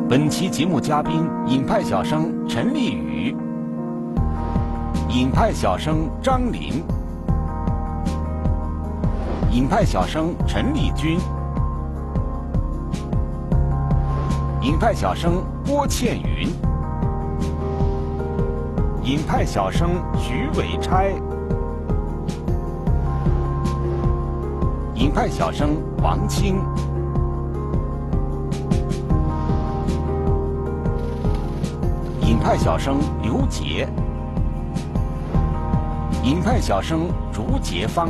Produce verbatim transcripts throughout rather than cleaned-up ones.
本期节目嘉宾：尹派小生陈丽雨、尹派小生张琳、尹派小生陈丽君、尹派小生郭倩云、尹派小生徐伟钗、尹派小生王清、尹派小生刘杰、尹派小生竹节芳。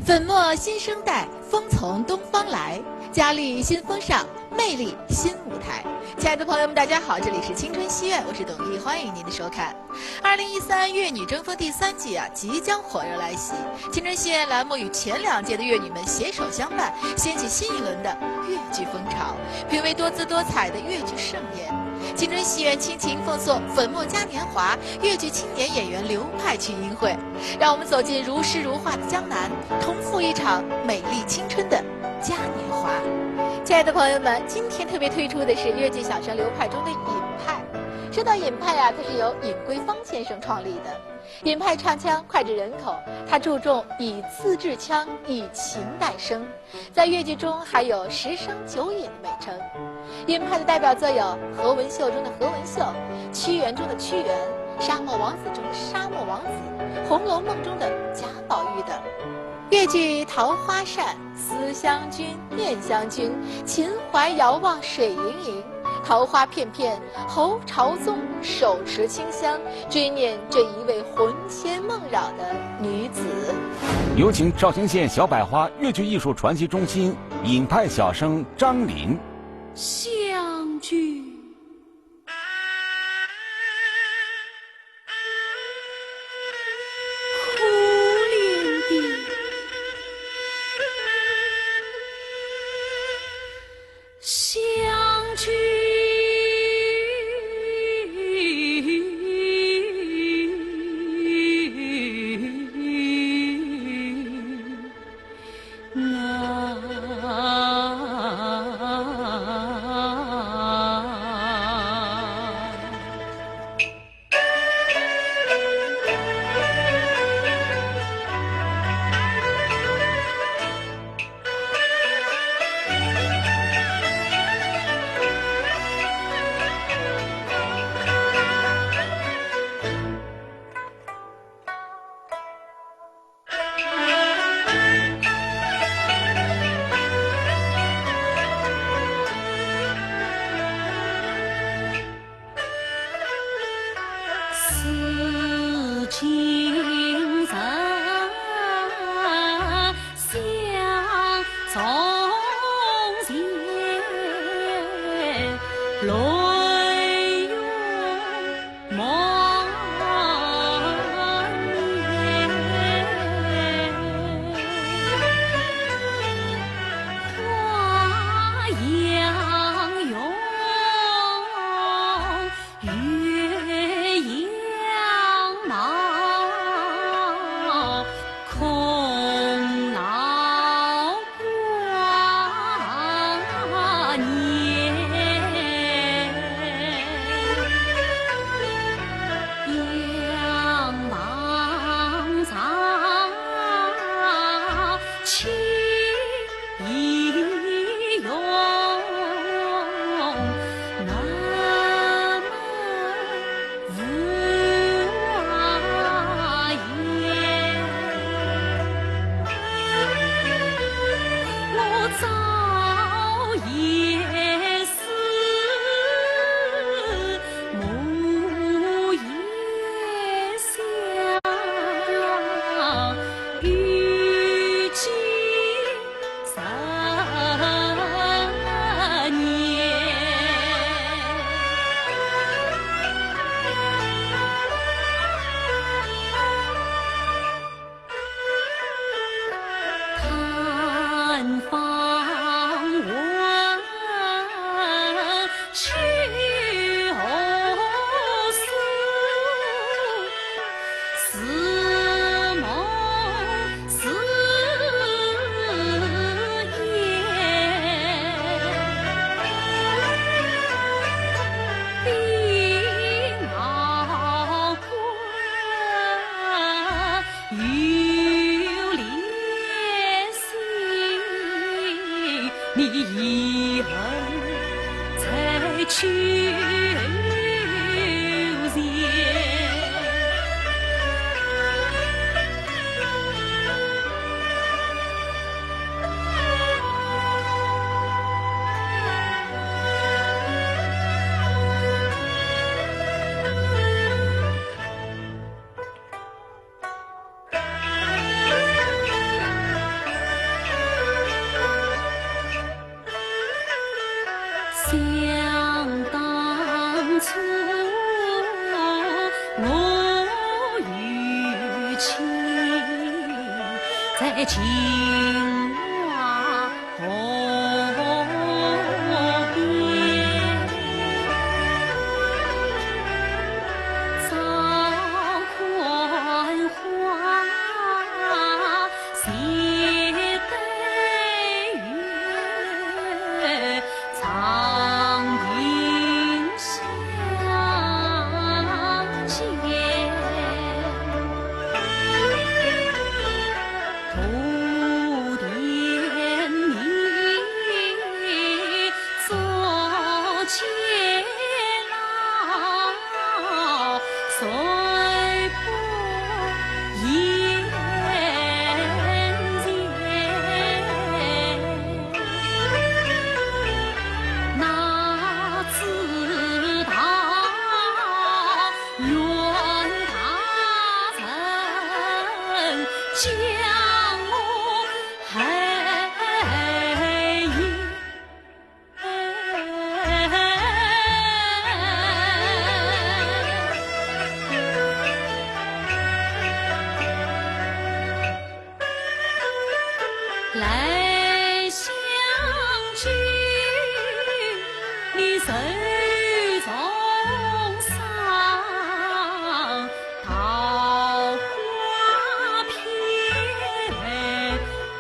粉墨新生代，风从东方来，佳丽新风尚，魅力新舞台。亲爱的朋友们，大家好，这里是青春戏院，我是董丽，欢迎您的收看。二零一三越女争锋第三季啊，即将火热来袭。青春戏院栏目与前两届的越女们携手相伴，掀起新一轮的越剧风潮，品味多姿多彩的越剧盛宴。青春戏院倾情奉送粉墨嘉年华越剧青年演员刘派群英会，让我们走进如诗如画的江南，同赴一场美丽青春的嘉年华。亲爱的朋友们，今天特别推出的是越剧小生刘派中的尹派。说到尹派啊，他是由尹桂芳先生创立的。尹派唱腔脍炙人口，他注重以字制腔，以琴代声，在越剧中还有十声九尹的美称。尹派的代表作有《何文秀》中的何文秀，《屈原》中的屈原，《沙漠王子》中的沙漠王子，《红楼梦》中的贾宝玉等。越剧《桃花扇》，思香君、念香君，秦淮遥望水盈盈，桃花片片，侯朝宗手持清香，追念这一位魂牵梦绕的女子。有请绍兴县小百花越剧艺术传习中心尹派小生张琳。香君。似梦似魇，比毛官有灵性，你以后再去 想当初我与卿在秦淮河边，早看花 谢对月，长亭相见。徒怜你作奸牢， 谁不言言？哪知道冤大人将我害矣。 来相救，你手中伤，桃花片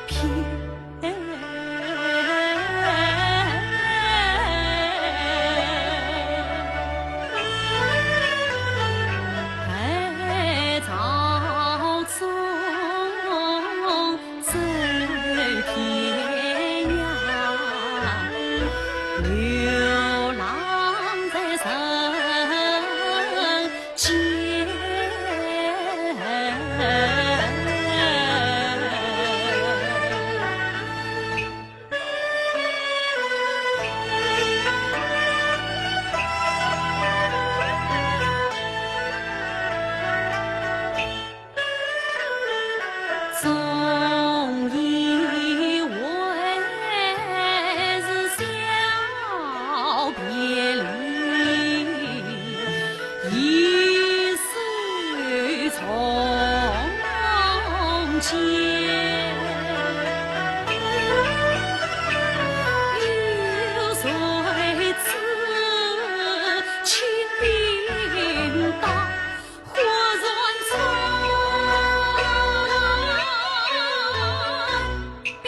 片。 在朝中走天涯，流浪在人 间。终以为是小别离，一世从前。又谁知清明到 忽然窗边，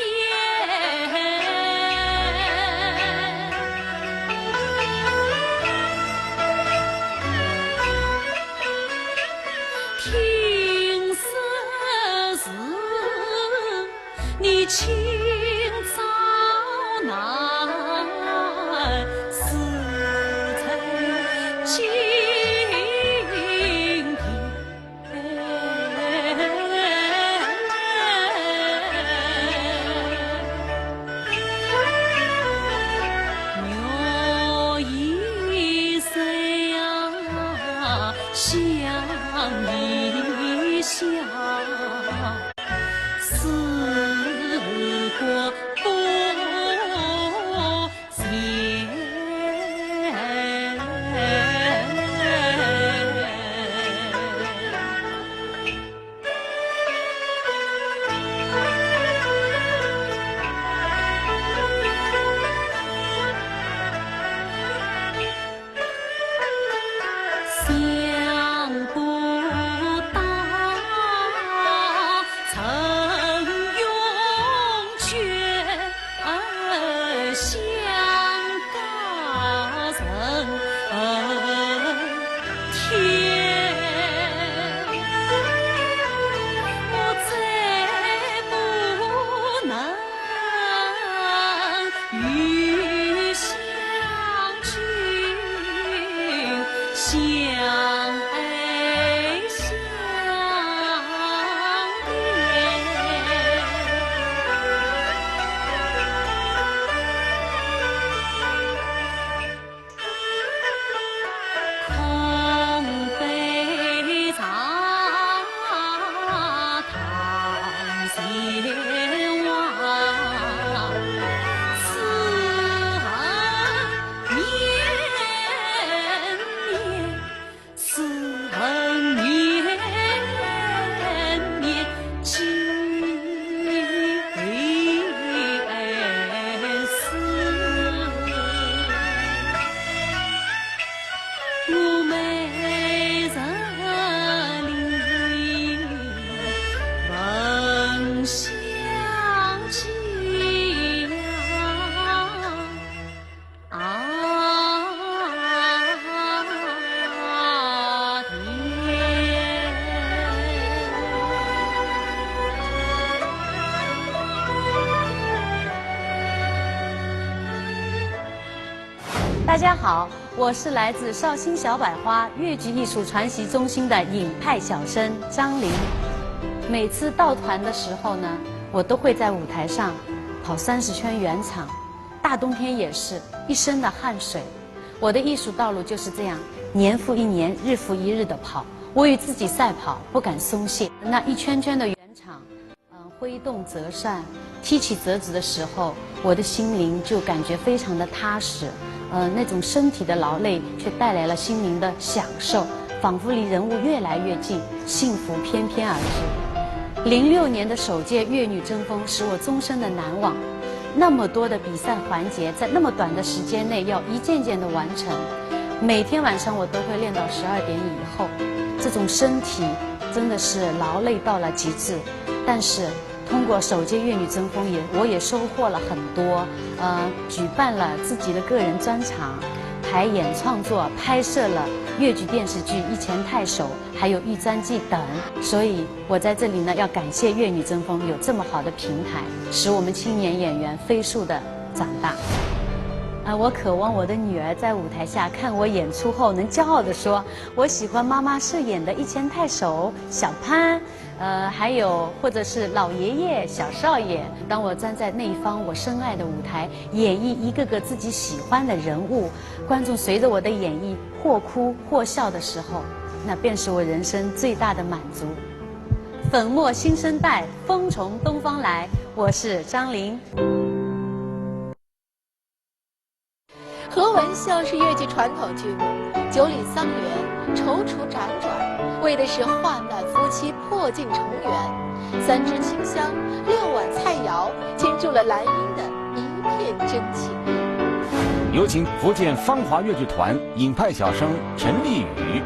听说是 你今朝乃是在京城。月已斜呀，想一想。 是故大家好，我是来自绍兴小百花越剧艺术传习中心的尹派小生张琳。每次到团的时候呢，我都会在舞台上跑三十圈圆场，大冬天也是一身的汗水。我的艺术道路就是这样，年复一年，日复一日的跑。我与自己赛跑，不敢松懈。那一圈圈的圆场，嗯，挥动折扇，踢起折子的时候，我的心灵就感觉非常的踏实。呃，那种身体的劳累，却带来了心灵的享受，仿佛离人物越来越近，幸福翩翩而至。零六年的首届越女争锋使我终身的难忘。那么多的比赛环节，在那么短的时间内要一件件的完成，每天晚上我都会练到十二点以后，这种身体真的是劳累到了极致。但是通过首届越女争锋也，我也收获了很多，呃，举办了自己的个人专场、排演创作、拍摄了越剧电视剧《一钱太守》，还有《玉簪记》等。所以我在这里呢，要感谢越女争锋有这么好的平台，使我们青年演员飞速的长大。啊，我渴望我的女儿在舞台下看我演出后，能骄傲地说：“我喜欢妈妈饰演的《一钱太守》小潘。”呃，还有或者是老爷爷、小少爷。当我站在那一方我深爱的舞台，演绎一个个自己喜欢的人物，观众随着我的演绎或哭或笑的时候，那便是我人生最大的满足。粉墨新生代，风从东方来，我是张琳。 何文秀是越剧传统剧目《九里桑园》踌躇辗转，为的是患难夫妻破镜重圆。三枝清香，六碗菜肴，倾注了兰英的一片真情。有请福建芳华越剧团尹派小生陈丽雨。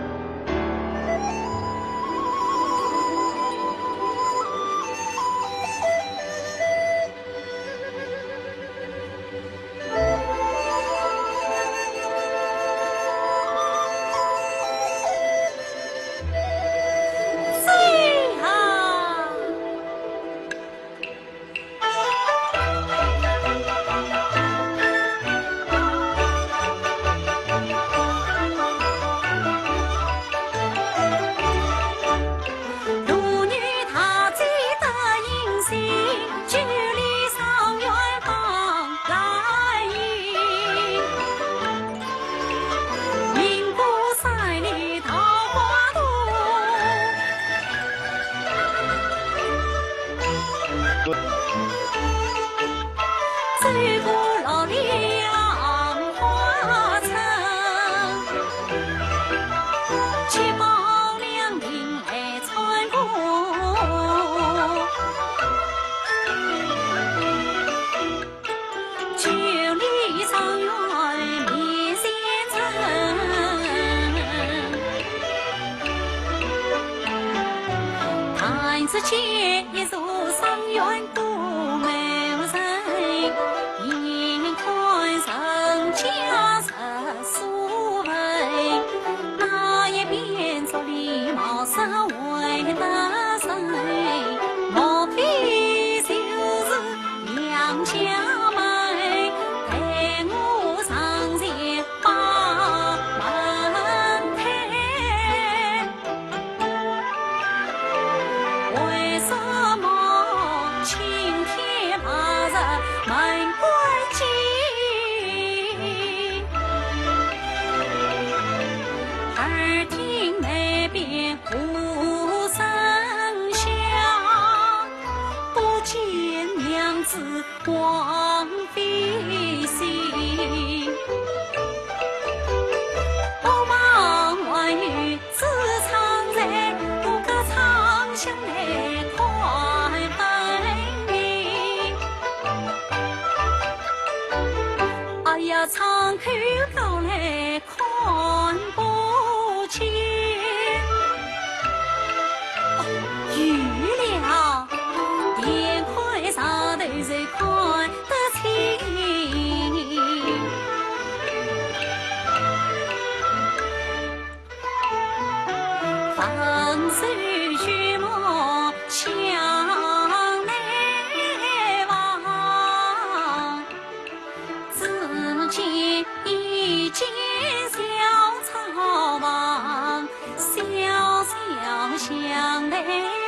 阳台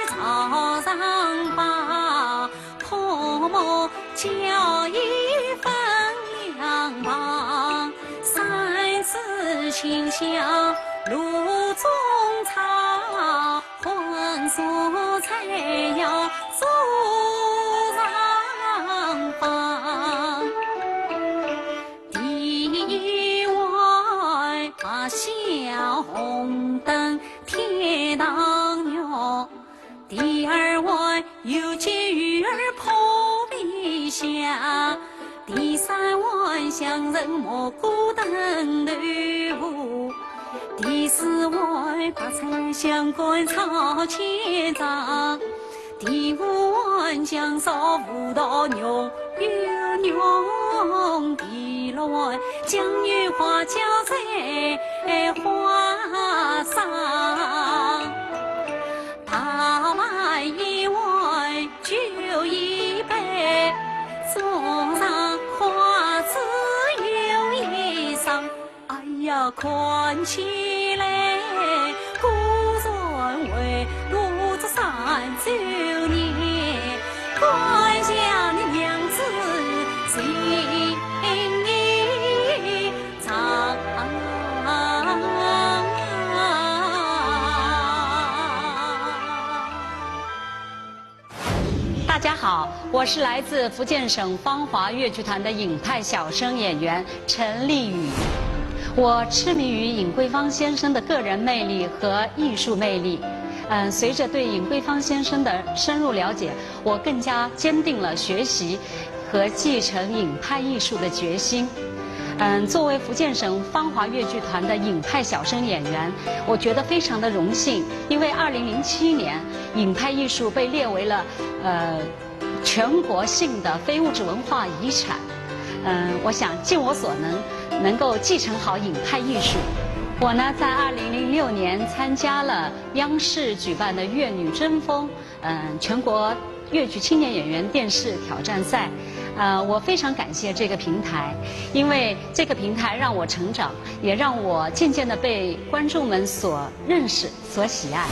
朝上方，泼墨交椅分两旁。三尺青霄炉中炒，浑浊菜肴桌上放。 第一碗白小红灯天堂肉，第二碗油鸡鱼儿破皮虾，第三碗香仁蘑菇炖豆腐，第四碗白菜香干炒千张。 第五碗酱烧葡萄肉，有肉。第六碗酱油花椒菜花生。大碗一碗酒一杯，桌上花枝又一双。 哎呀，看起来果然为我这三周年，看向你娘子心里长。 大家好，我是来自福建省芳华越剧团的尹派小生演员陈丽雨。我痴迷于尹桂芳先生的个人魅力和艺术魅力。嗯，随着对尹桂芳先生的深入了解，我更加坚定了学习和继承尹派艺术的决心。嗯，作为福建省芳华越剧团的尹派小生演员，我觉得非常的荣幸，因为二零零七年， 尹派艺术被列为了，呃，全国性的非物质文化遗产。嗯，我想尽我所能，能够继承好尹派艺术。我呢，在二零零六年参加了央视举办的《越女争锋》，嗯，全国越剧青年演员殿试挑战赛。呃，我非常感谢这个平台，因为这个平台让我成长，也让我渐渐地被观众们所认识、 所喜爱。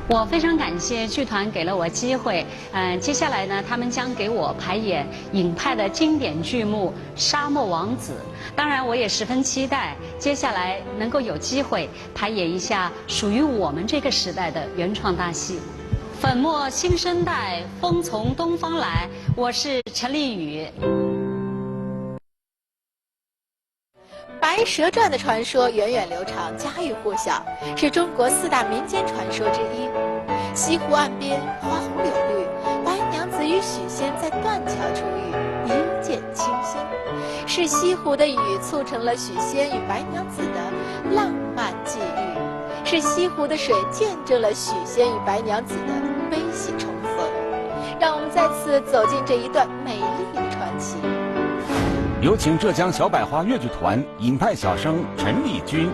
我非常感谢剧团给了我机会，呃，接下来呢，他们将给我排演尹派的经典剧目《沙漠王子》。当然，我也十分期待接下来能够有机会排演一下属于我们这个时代的原创大戏。粉墨新生代，风从东方来，我是陈丽雨。 《白蛇传》的传说源远流长，家喻户晓，是中国四大民间传说之一。西湖岸边花红柳绿，白娘子与许仙在断桥初遇，一见倾心，是西湖的雨促成了许仙与白娘子的浪漫际遇，是西湖的水见证了许仙与白娘子的悲喜重逢。让我们再次走进这一段美丽的传奇。 有请浙江小百花越剧团尹派小生陈丽君。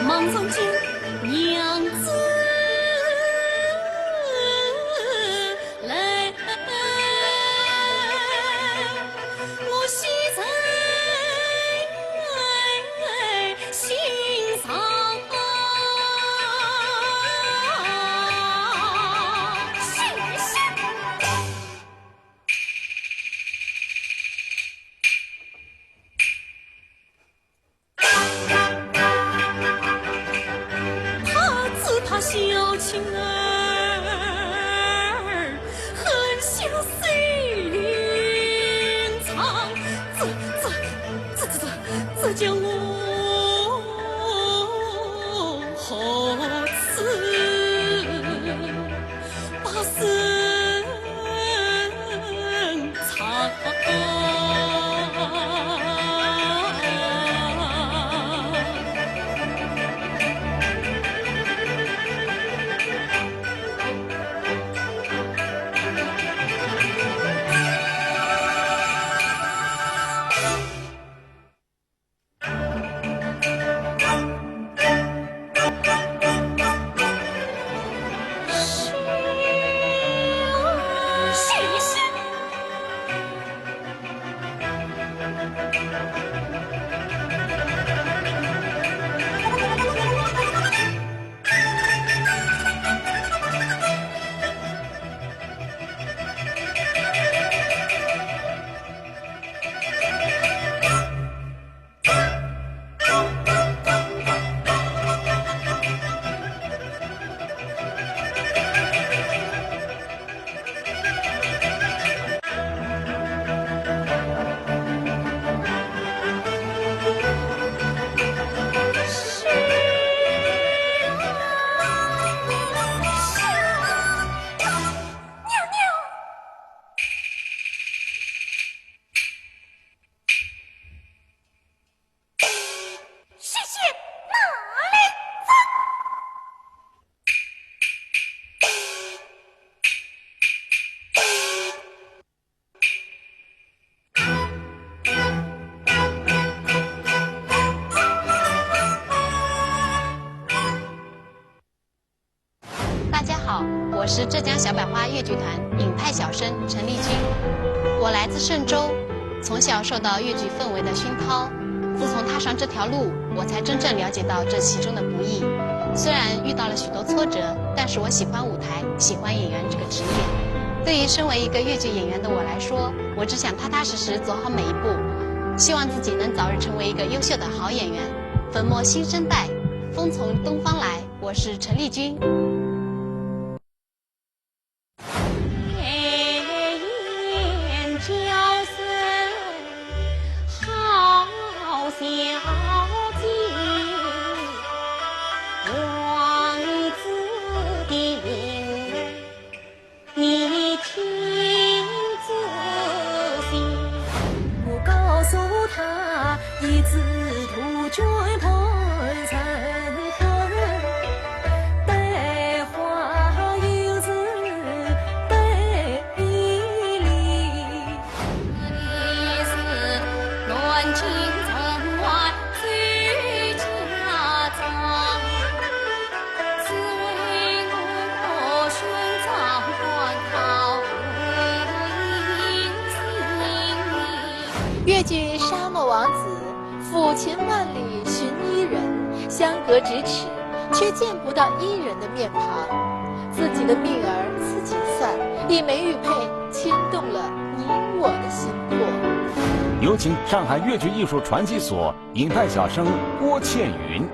望上君，娘子来，我喜在心上。他知他小青儿很像新唱，这这这这这这叫我何时把身 唱。大家好，我是浙江小百花越剧团尹派小生陈丽君。我来自嵊州，从小受到越剧氛围的熏陶。自从踏上这条路，我才真正了解到这其中的不易。虽然遇到了许多挫折，但是我喜欢舞台，喜欢演员这个职业。对于身为一个越剧演员的我来说，我只想踏踏实实走好每一步，希望自己能早日成为一个优秀的好演员，粉墨新生代，风从东方来。我是陈丽君。 越剧《沙漠王子》，抚琴万里寻伊人，相隔咫尺，却见不到伊人的面庞。自己的命儿自己算，一枚玉佩牵动了你我的心魄。有请上海越剧艺术传习所尹派小生郭倩云。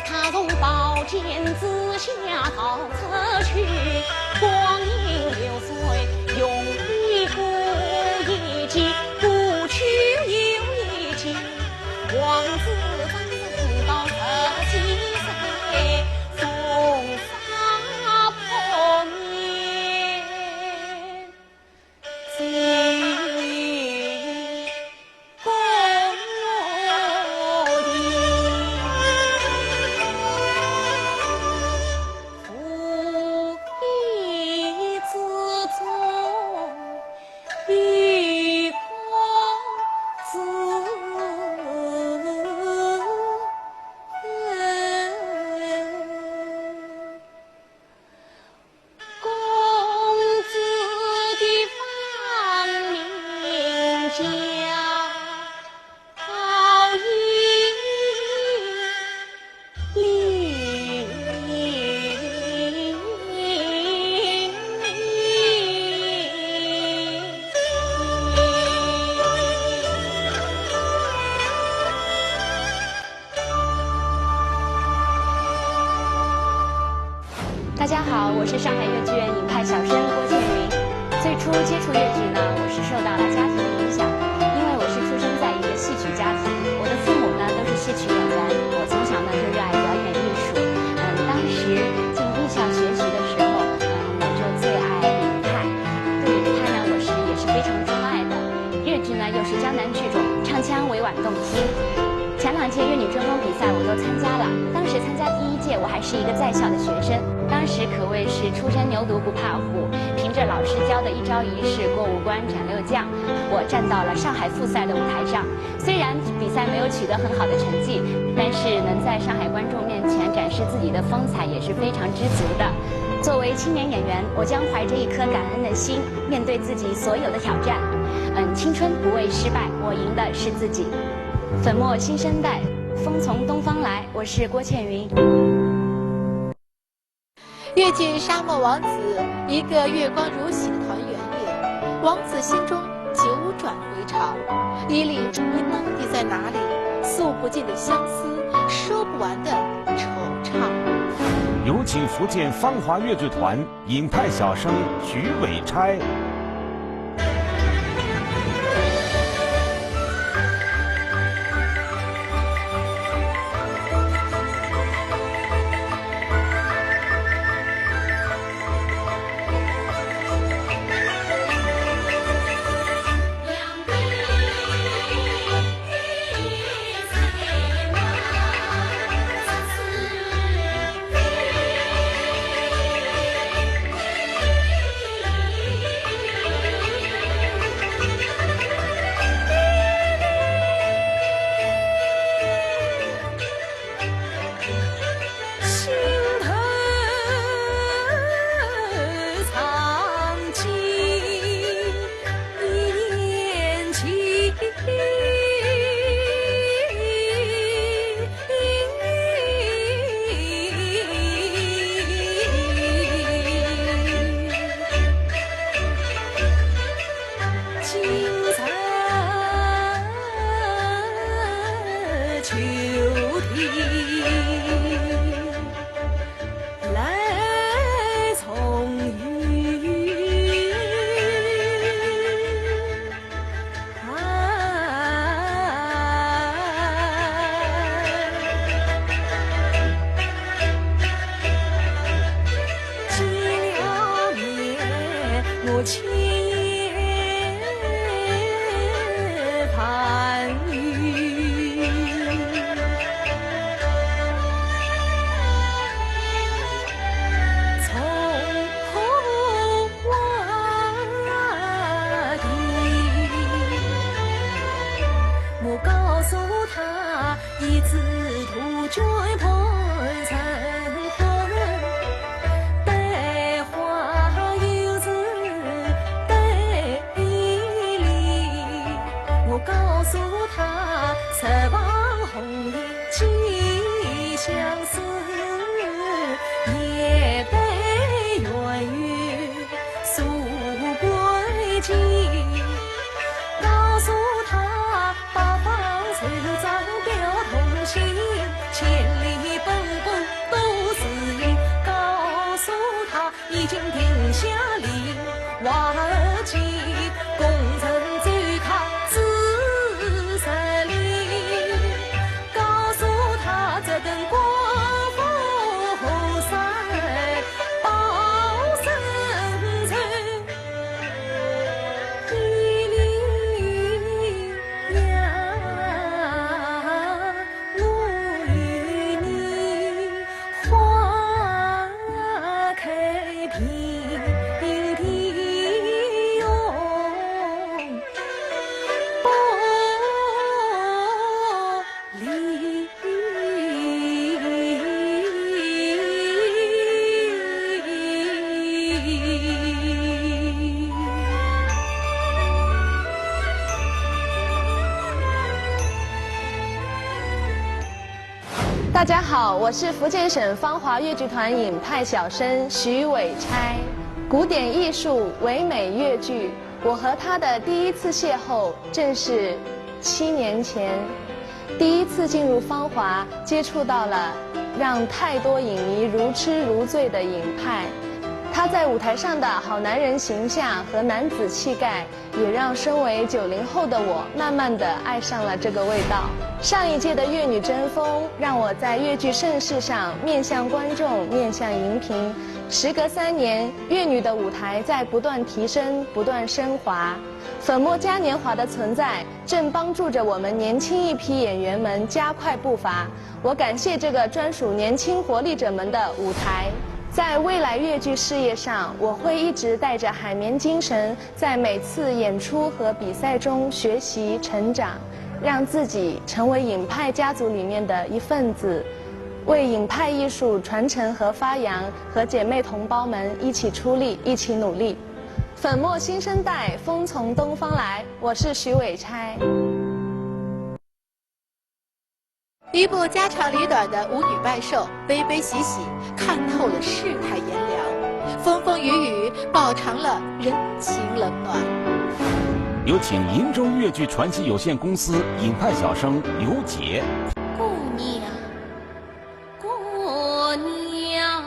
他从宝剑之下逃出去，光阴流水，永大家好，我是上海越剧院尹派小生郭倩云。最初接触越剧呢，我是受到了家庭的影响，因为我是出生在一个戏曲家庭，我的父母呢都是戏曲演员，我从小呢就热爱表演艺术。嗯，当时进艺校学习的时候，嗯，我就最爱尹派。对尹派呢，我是也是非常钟爱的。越剧呢又是江南剧种，唱腔委婉动听。前两届越女争锋比赛我都参加了，当时参加第一届我还是一个在校的学生，当时可谓是初生牛犊不怕虎，凭着老师教的一招一式过五关斩六将，我站到了上海复赛的舞台上。虽然比赛没有取得很好的成绩，但是能在上海观众面前展示自己的风采也是非常知足的。作为青年演员，我将怀着一颗感恩的心，面对自己所有的挑战。嗯，青春不畏失败，我赢的是自己。粉墨新生代，风从东方来，我是郭倩云。越剧《沙漠王子》，一个月光如洗的团圆夜，王子心中九转回肠，衣领到底在哪里？诉不尽的相思，说不完的惆怅。有请福建芳华越剧团尹派小生徐伟钗。大家好，我是福建省芳华越剧团尹派小生徐伟钗。古典艺术、唯美越剧，我和他的第一次邂逅正是七年前。第一次进入芳华，接触到了让太多影迷如痴如醉的尹派。在舞台上的好男人形象和男子气概，也让身为九零后的我慢慢地爱上了这个味道。上一届的粤女争锋，让我在越剧盛事上面向观众，面向荧屏。时隔三年，越女的舞台在不断提升，不断升华。粉墨嘉年华的存在，正帮助着我们年轻一批演员们加快步伐。我感谢这个专属年轻活力者们的舞台。在未来越剧事业上，我会一直带着海绵精神，在每次演出和比赛中学习成长，让自己成为影派家族里面的一份子，为影派艺术传承和发扬，和姐妹同胞们一起出力，一起努力。粉墨新生代，风从东方来，我是徐伟钗。 一部家长里短的舞女拜寿，悲悲喜喜，看透了世态炎凉，风风雨雨，饱尝了人情冷暖。有请瀛州越剧传奇有限公司影派小生刘杰。姑娘，姑娘。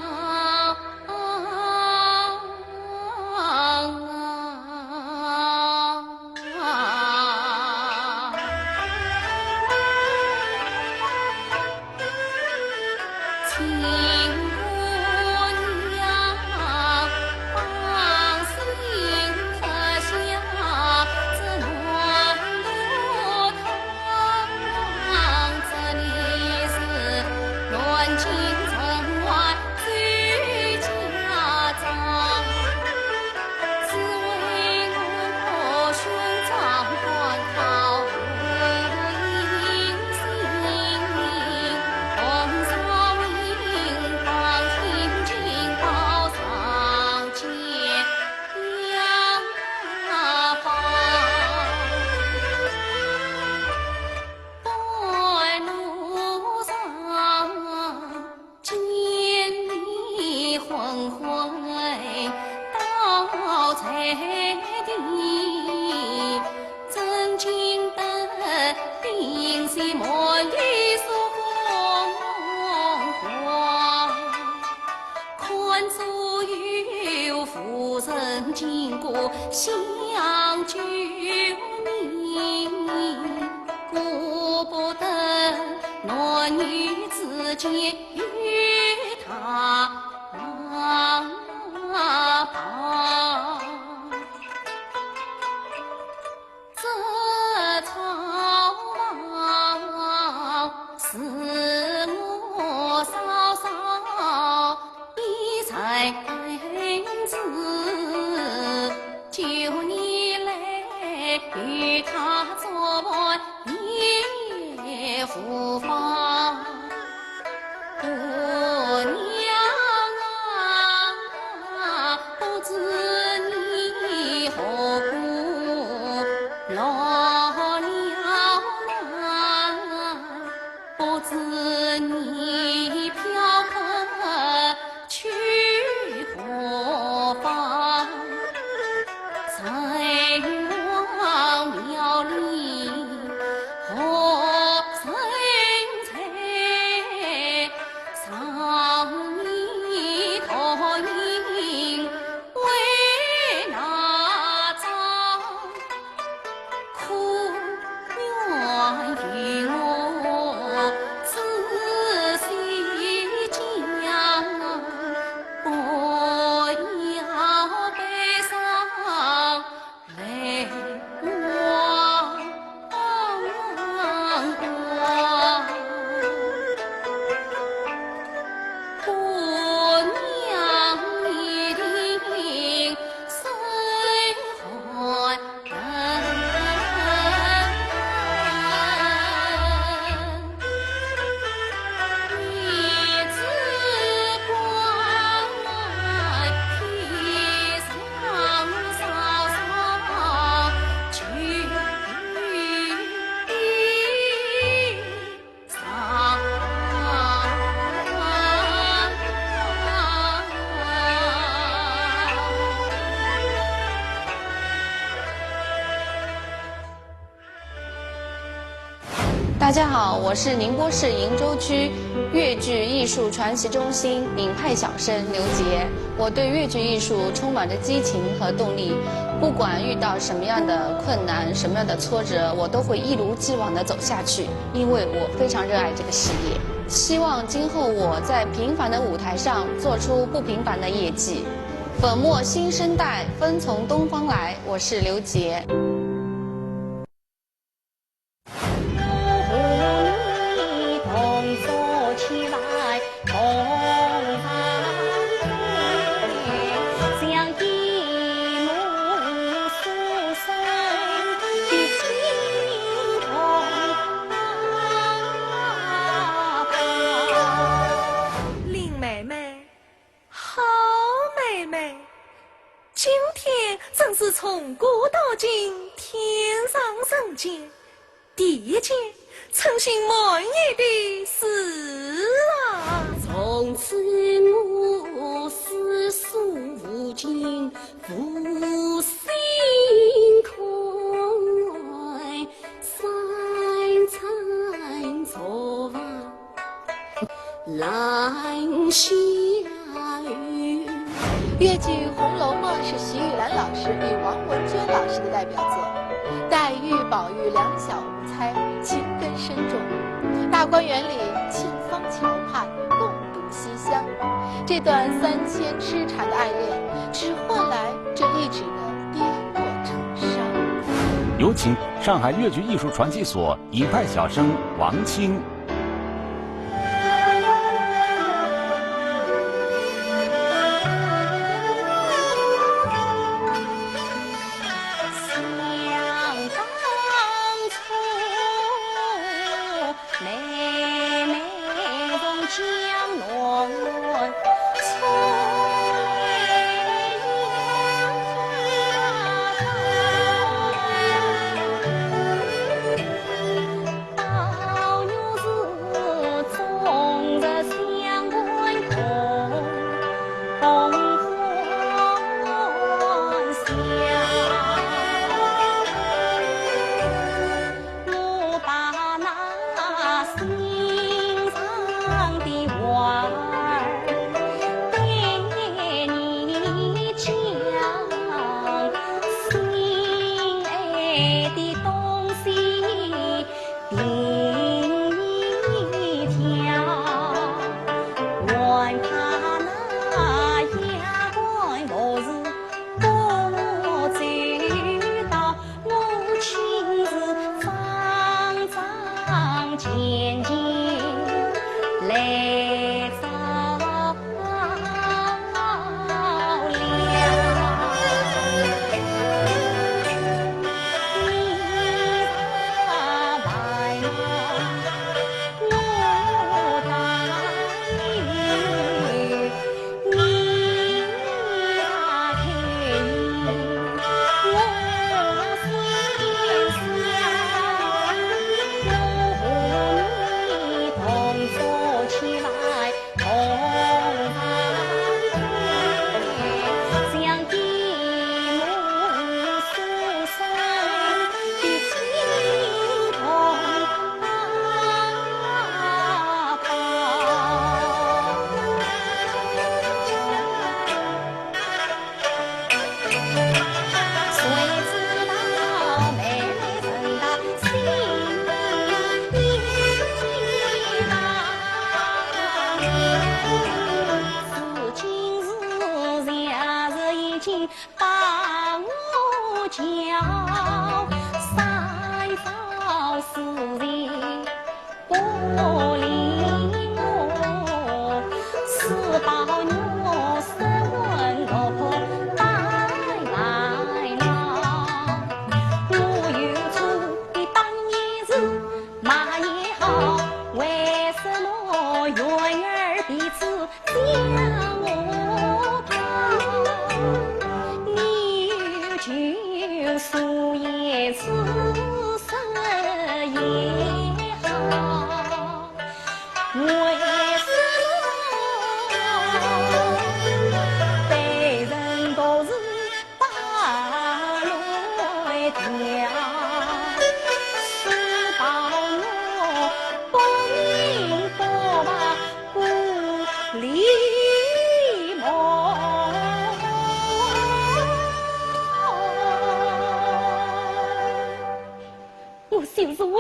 大家好，我是宁波市鄞州区越剧艺术传习中心尹派小生刘杰。我对越剧艺术充满着激情和动力，不管遇到什么样的困难、什么样的挫折，我都会一如既往的走下去，因为我非常热爱这个事业。希望今后我在平凡的舞台上做出不平凡的业绩。粉墨新生代，风从东方来，我是刘杰。 林妹妹，好妹妹，今天真是从古到今天上人间，第一件称心满意的事啊！从此我四书五经五心开，三餐做饭 兰溪月。越剧《红楼梦》是徐玉兰老师与王文娟老师的代表作，黛玉、宝玉两小无猜，情根深重。大观园里沁芳桥畔，共度西厢，这段三千痴缠的爱恋，只换来这一纸的跌落成沙。有请上海越剧艺术传习所尹派小生王清。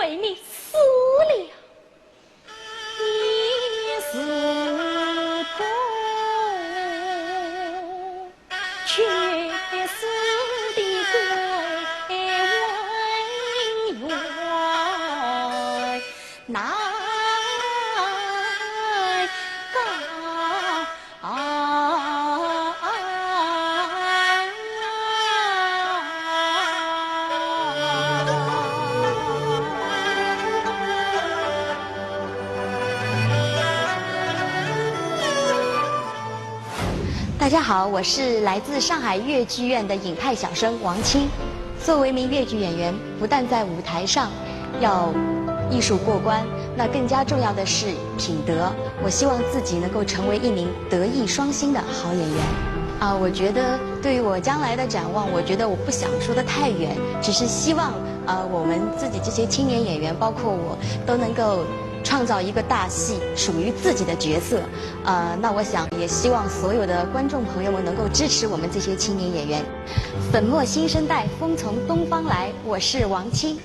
被你死了。 大家好，我是来自上海越剧院的尹派小生王清。作为一名越剧演员，不但在舞台上要艺术过关，那更加重要的是品德。我希望自己能够成为一名德艺双馨的好演员。啊，我觉得对于我将来的展望，我觉得我不想说得太远，只是希望，呃，我们自己这些青年演员，包括我，都能够创造一个大戏，属于自己的角色。呃，那我想也希望所有的观众朋友们能够支持我们这些青年演员。粉墨新生代，风从东方来，我是王清。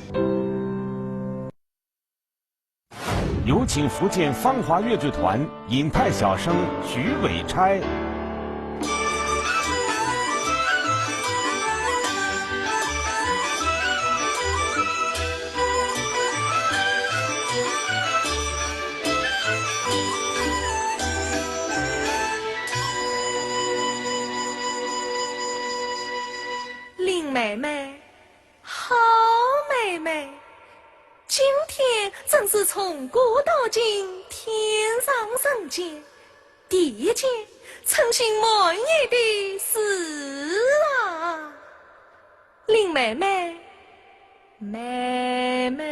有请福建芳华越剧团尹派小生徐伟钗。 林妹妹，好妹妹，今天真是从古到今天上人间，第一件称心满意的事啊！林妹妹，妹妹。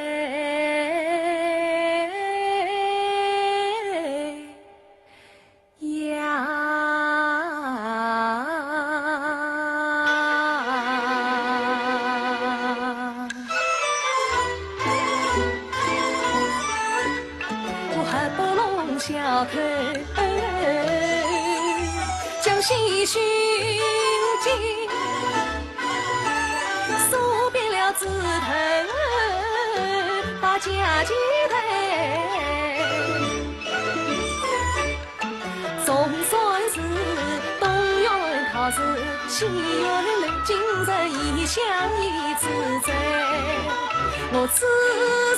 呀。我还不弄小偷，将心胸尽，说遍了枝头，把家己头。 总算是东园桃树，西园楼，今日异乡一枝醉。我此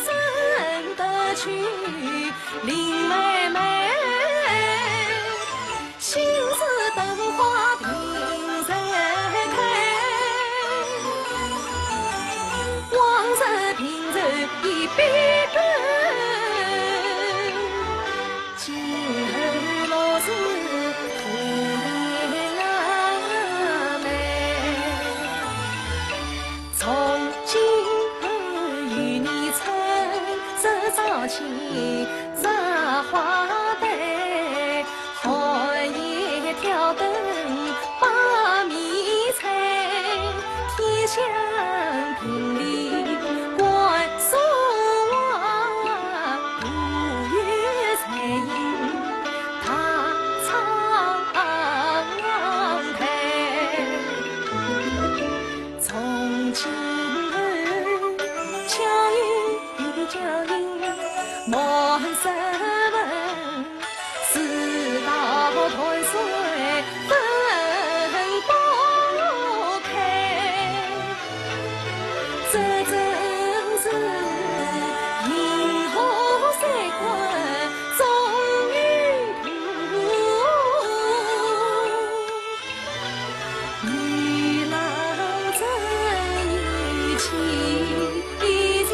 生得娶林妹妹，心似灯花凭谁开？往日凭谁一笔勾。 今后若是无人妹，从今后与你成，这朝起摘花灯。 寒夜挑灯把米炊，天香亭里观松花，无有谁影踏苍苔。从今后，巧语巧语莫说问。 世道断水分不开，这真是银河三观终有途。女郎织女情情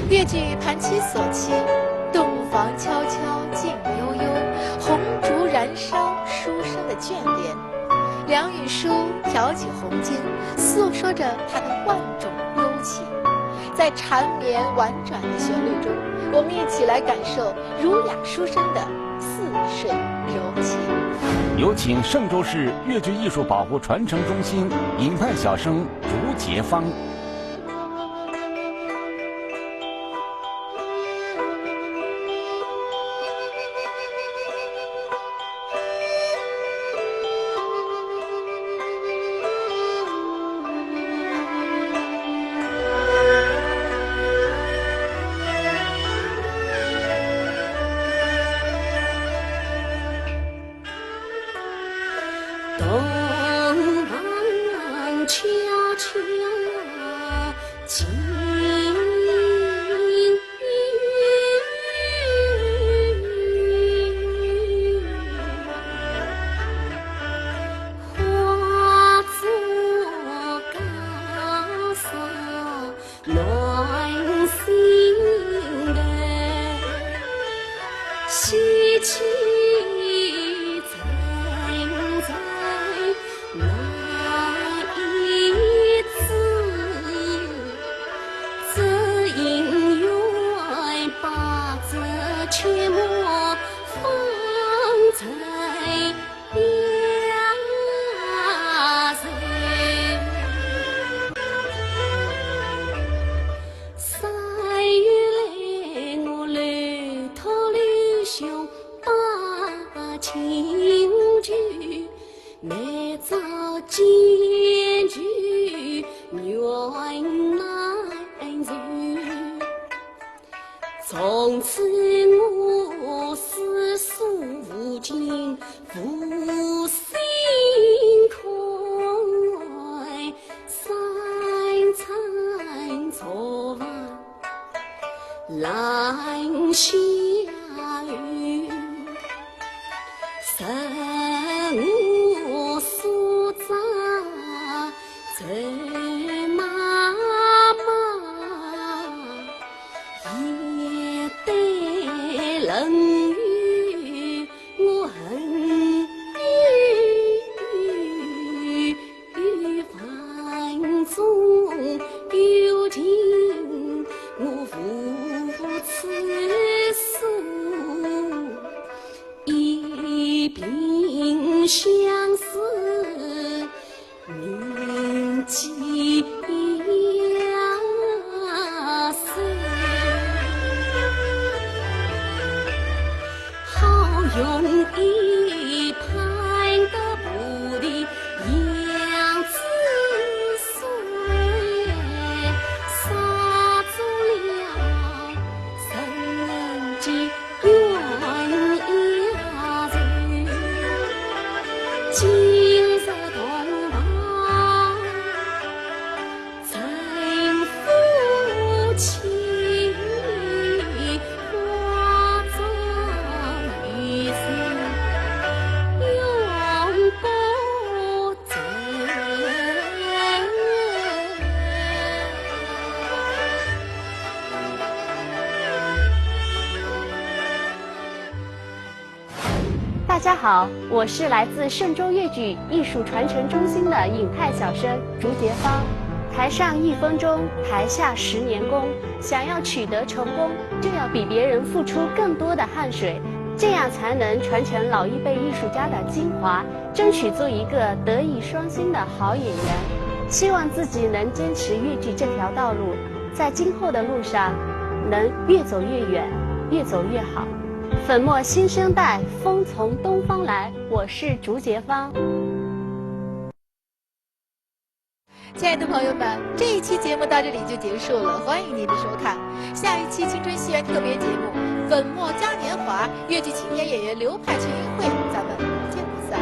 越剧盘膝所栖，洞房悄悄静悠悠，红烛燃烧书生的眷恋。梁羽书挑起红巾，诉说着他的万种幽情。在缠绵婉转的旋律中，我们一起来感受 儒雅书生的似水柔情。有请嵊州市越剧艺术保护传承中心尹派小生朱洁芳。大家好，我是来自嵊州越剧艺术传承中心的尹派小生竹节芳。台上一分钟，台下十年功。想要取得成功，就要比别人付出更多的汗水，这样才能传承老一辈艺术家的精华，争取做一个德艺双馨的好演员。希望自己能坚持越剧这条道路，在今后的路上能越走越远，越走越好。粉墨新生代，风从东方来。我是竹节芳。亲爱的朋友们，这一期节目到这里就结束了，欢迎您的收看。下一期青春戏园特别节目《粉墨嘉年华》，越剧青年演员刘派群英会，咱们不见不散。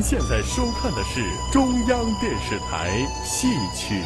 现在收看的是中央电视台戏曲